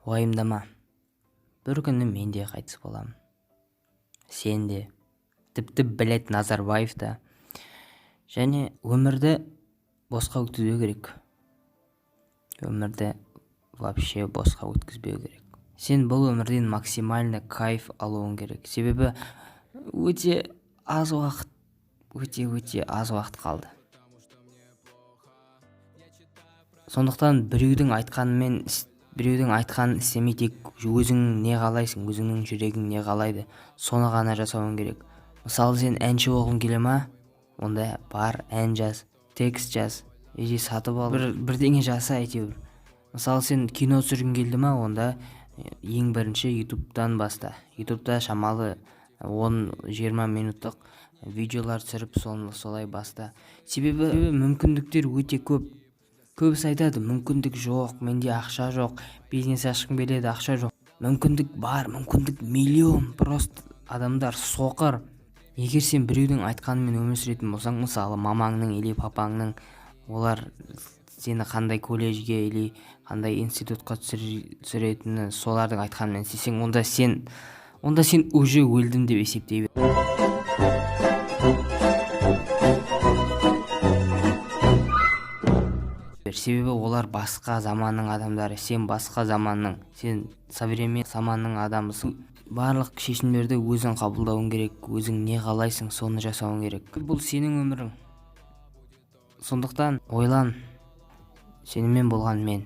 Уайымдама, бір күні мен де қайтыс боламын, сен де, тіпті, блядь, Назарбаев та. Және өмірді босқа өткізбеу керек, өмірді вообще босқа өткізбеу керек. Сен бұл өмірден максимально кайф алуың керек, себебі өте аз уақыт, өте өте аз уақыт қалды. Сондықтан біреудің айтқанымен, біреудің айтқанын істемей, тек өзің не қалайсың, өзіңнің жүрегің не қалайды, соны ғана жасауың керек. Мысалы, сен әнші болғың келе ма? Онда бар, ән жаз, текст жаз или сатып ал, бір бірдеңе жаса әйтеуір. Мысалы, сен кино түсіргің келді ма? Онда ең бірінші Ютубтан баста. Ютубта шамалы 10-20 минуттық видеолар түсіріп, соны солай баста, себебі мүмкіндіктер өте көп. Көбісі айтады: «Мүмкіндік жоқ, менде ақша жоқ, бизнес ашқым келеді, ақша жоқ». Мүмкіндік бар, мүмкіндік миллион, просто адамдар соқыр. Егер сен біреудің айтқанымен өмір сүретін болсаң, мысалы, мамаңның или папаңның, олар сені қандай колледжге или қандай институтқа түсіретіні, солардың айтқанымен істесең, онда сен уже өлдім деп есептей бер. Себебі олар басқа заманның адамдары, сен басқа заманның, сен современный заманның адамысың. Барлық шешімдерді өзің қабылдауың керек, өзің не қалайсың, соны жасауың керек. Бұл сенің өмірің, сондықтан ойлан. Сенімен болған мен.